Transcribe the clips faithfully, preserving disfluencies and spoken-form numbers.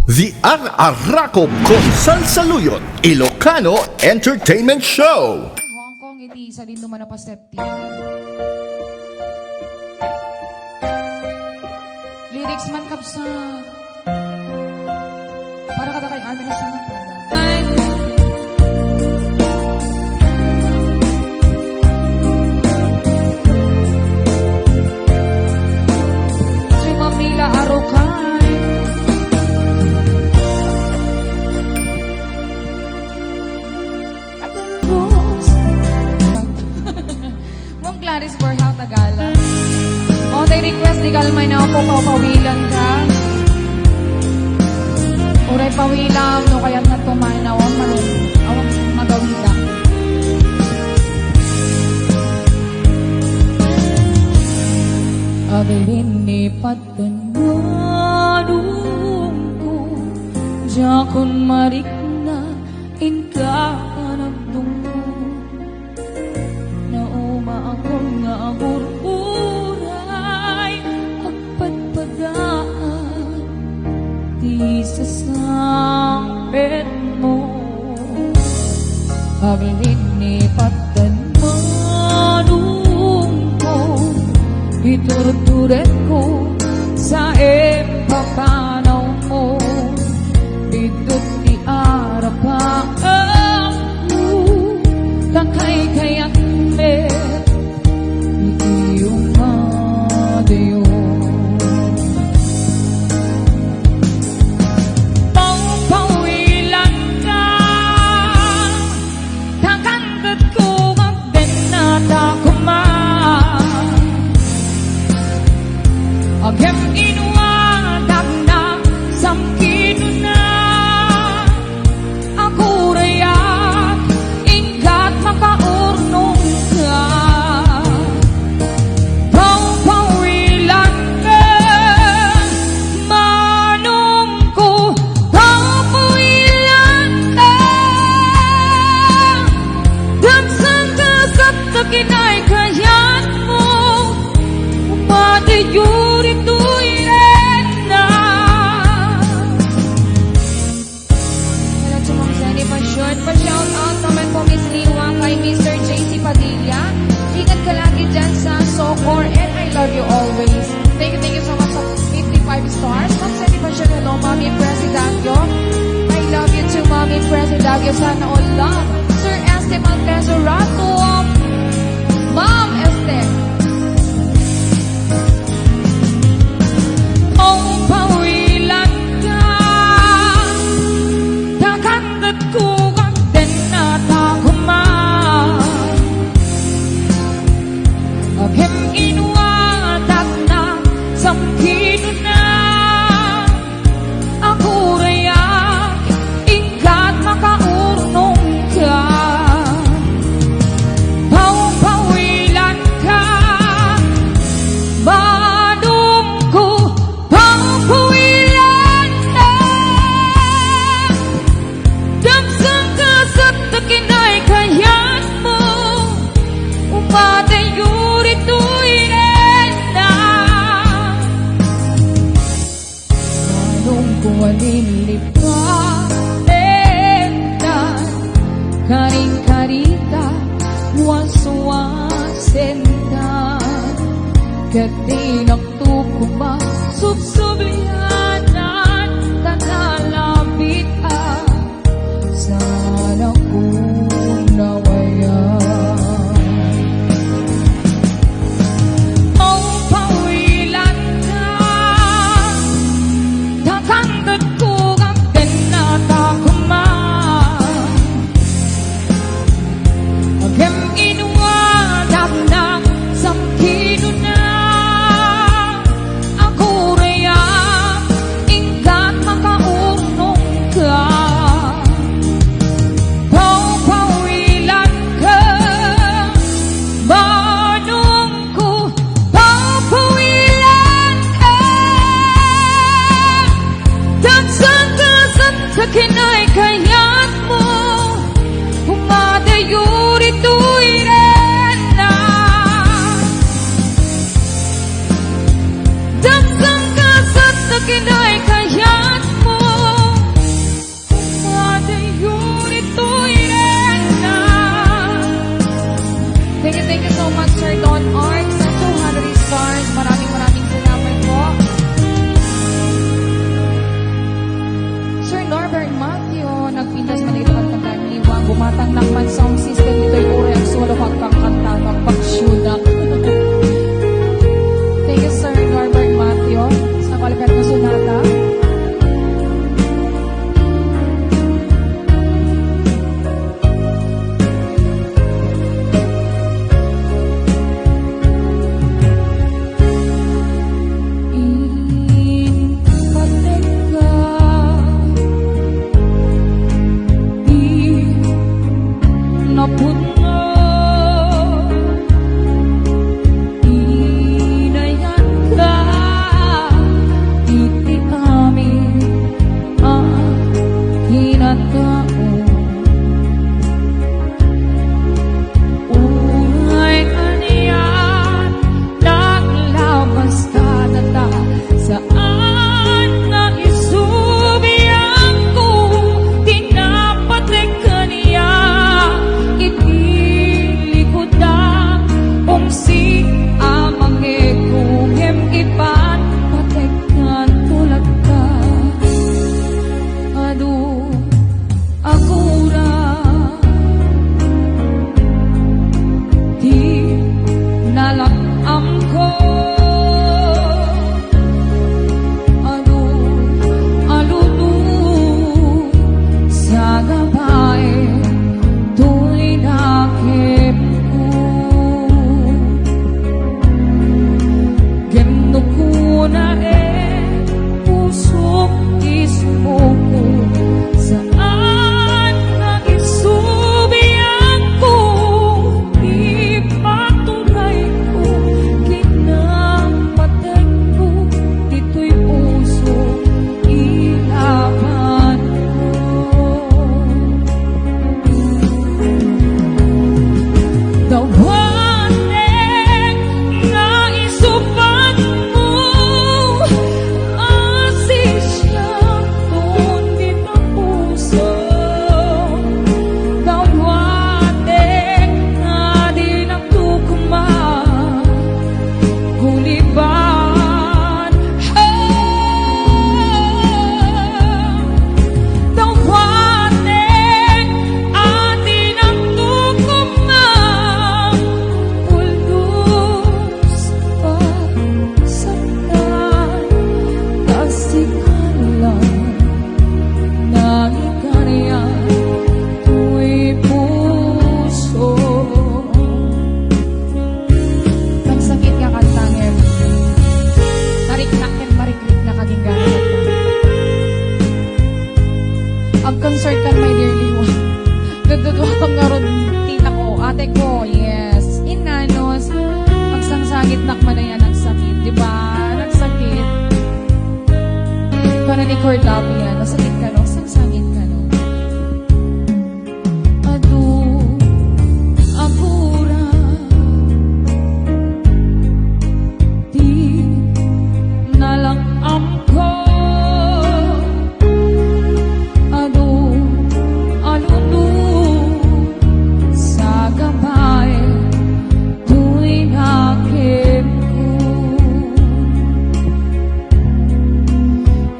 The Ar-arakop kon Salsaluyot Ilocano Entertainment Show. Hong Kong iti sadino man a pasepti. Lyrics man, kabsat. Para kada kay Armin Estrada. Si Mamila Arukay. Mong Clarice Borja, Tagala. O, tay request, di kalmay na ako, papawilan ka. Uray pawilam, no kayat na tumayo na, awan malung-, awan magawida. Aglinipat Tanwanongko, diakon marikna, inka a nagdunggo. Naumaakon nga agur-uray, agpadpadaan ti sasangpetmo. Aglinipat Tanwanongko, iturturekko sa impapanawmo. Biddut ti arapaanko, ta kaykayatmi iti umadayo. Pawpawilanka, ta kangketko agdennata koma. Ngem inwatak na samkinuna. Agurayak, inkat makaurnongka. Pawpawilanka, manongko, pawpawilanka. Dagsanka sa kinay kayatmo, umadayo ditoy reyna. Hello to Ma'am Jenny Pasyot. Pa-shout out naman po, Miss Liwa, kay Mister J C Padilla. Ingat ka lagi dyan sa Socor, and I love you always. Thank you, thank you so much sa fifty-five stars. Ma'am Jenny Pasyot, hello, Mami Presidagio. I love you too, Mami Presidagio. Sana all love. Sir Este Malteso Rato, Ma'am Este. Pawpawilanka, ta kangketko agdennata koma. Ngem inwatak na samkinuna. Agurayak, inkat makaurnongka. Pawpawilanka, manongko, pawpawilanka. Dagsanka sa kinay kayatmo, umadayo ditoy reyna. Manongko, a lilipatentan, karin-karita, waswasentan, ket dinak to koma subsublianan, ta nalabit a Sana kunawayan. Pawpawilanka, ta kangketko agdennata koma. Ngem inwatak na samkinuna. Agurayak, inkat makaurnongka. Pawpawilanka, manongko, pawpawilanka. Dagsanka sa kinay kayatmo, umadayo ditoy reyna. Dagsanka sa kinay kayatmo, Tapia, nasakit kano, sangsangit kano. Adu, agura. Ti nalak-amko. Adu, aludo. Sagabay. Toy nga kenko.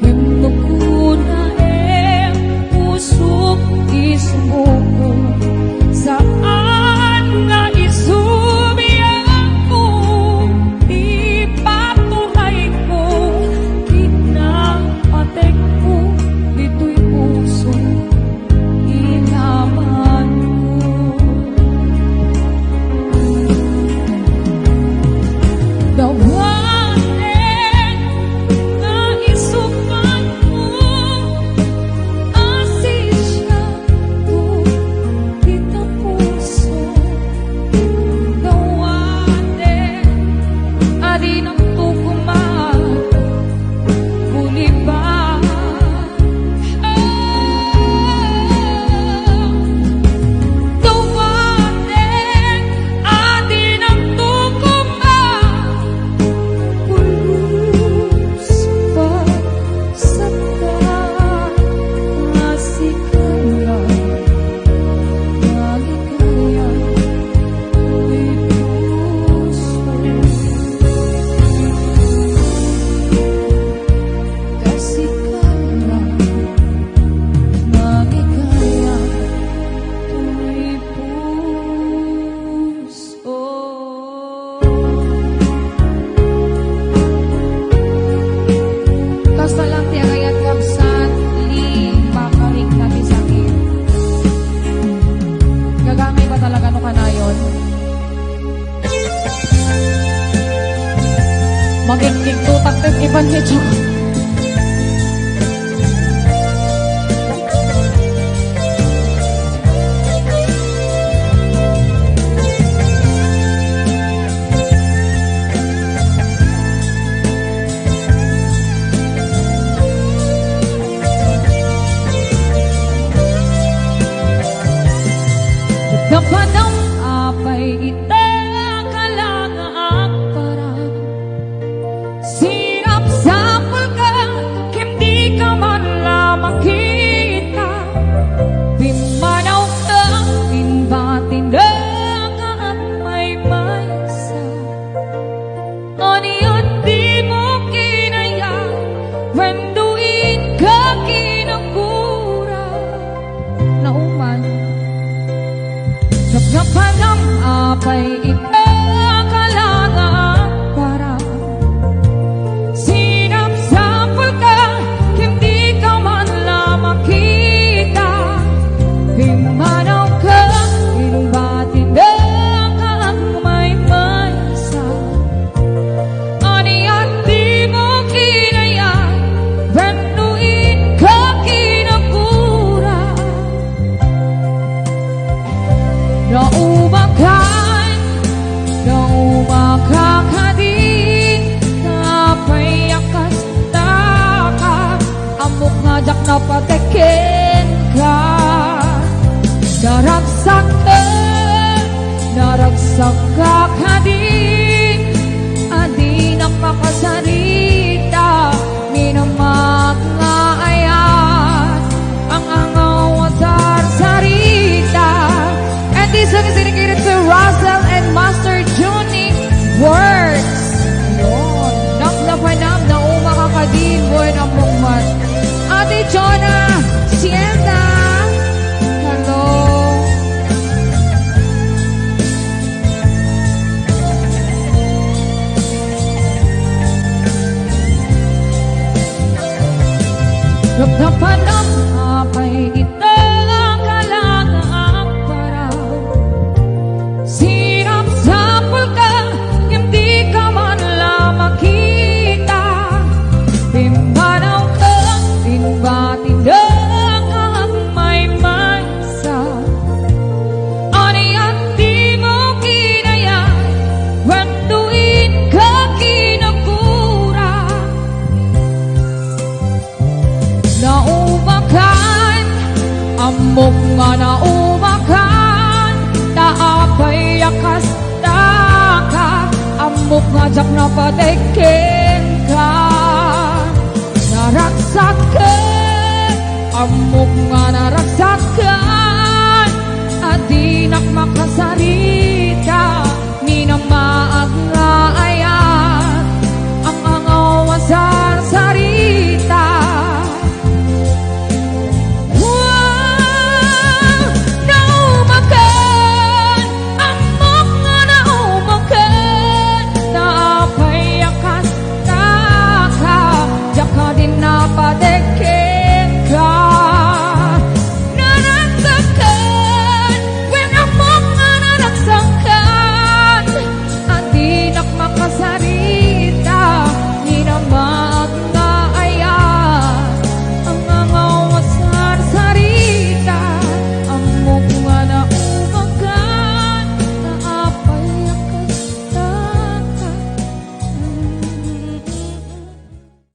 Kenno kuna, em, pusok, ismoko. Saan nga isubianko, ipaturayko, kinapatekko, ditoy puso. Inamanko. Dawaten nga isupanko, asisianko dita puso. Dawaten a dinakto koma, buliba. Kasi ka lang maligaya toy puso. Kasta lang ti agayat, kabsat, Lee, pakarikna ti sakit. Gagamay ba talaga no kanayon? Magigkigtotak ti iban ni Dios. Napadam apay ita a kala nga agparang? Sinapsapulka, ken dika man la makita. Pimmanawka, imbatinka, ket maymaysa. Ania ti mo kinayat, wenno inka kinagura? Nauman. Napnapnam apay ita a kala nga agparang? Sinapsapulka, ken dika man la makita. Pimmanawka, imbatinka, ket maymaysa. Ania ti mo kinayat, wenno inka kinagura? Naumakan, naumakak kadi, apay a kastaka, ammok nga diak napatek kenka. Naragsak, naragsak ka kadi, a dinak makasarita, minamak nga ayat, ang angaw a sarsarita. And this song is dedicated to Russell and Master Junie Works. Yun. Napnapanam, naumakak kadi, buen ammok met. Ate Jonah, Sienna. Hello. Napnapanam apay ita a kala nga agparang? Sinapsapulka, ken dika man la makita. Pimmanawka, imbatinka, ket maymaysa. Ania ti mo kinayat, wenno inka kinagura? Ammok nga naumakan, ta apay a kastaka, ammok nga diak napateg kenka. Naragsak ket, ammok nga naragsak